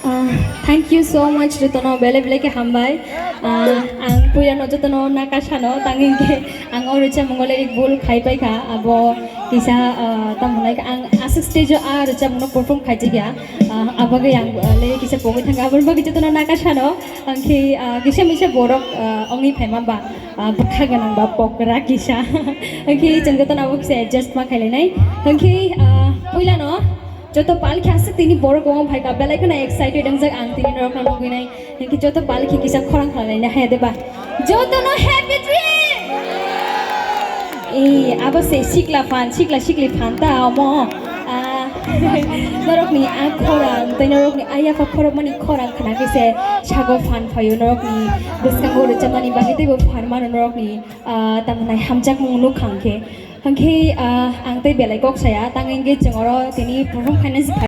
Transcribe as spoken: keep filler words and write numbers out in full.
Ah, thank you so much, jotono belai belai khe hambai. Ah, ang puila no jotono nakasano, tangwi hwnkhe ang o rwchapmung o lyric bul khai paikha, abo kisa, ah, tamo hwnai khe ang aswk stage o a rwchapmung no perform khaijak ya. Ah, abo bagwi ang, ah, lyric kisa pogwi thangkha, aboni bagwi jotono nakasano, ang khe, ah, kisa misa borok, ah, wngwi phaima ba, ah, bwkha gwnang ba pokra kisa, ang khe chwng jotono abo kisa adjust ma khailainai, ang khe, ah, puila no. Joto pal khe aswk tini borok wng phaikha, belai kheno excited wngjak ang tini norokno nugwi nai. Hinkhe joto pal khe kisa khorang khlainai hai de ba. Jotono happy trip! Eh, abo se sikla phan, sikla sikli phan ta omo. Ah, norokni a khorang, tei norokni a yapha khorokmani khorang khna khe se sago phan phaio norokni bwskango rwchapmani bagwi teibo phan mano norokni, ah, tamo nai hamjakmung nuk kha hinkhe. Hinkhe, ah, ang tei belai kok saya, tang hinkhe chwng oro tini perform khaina se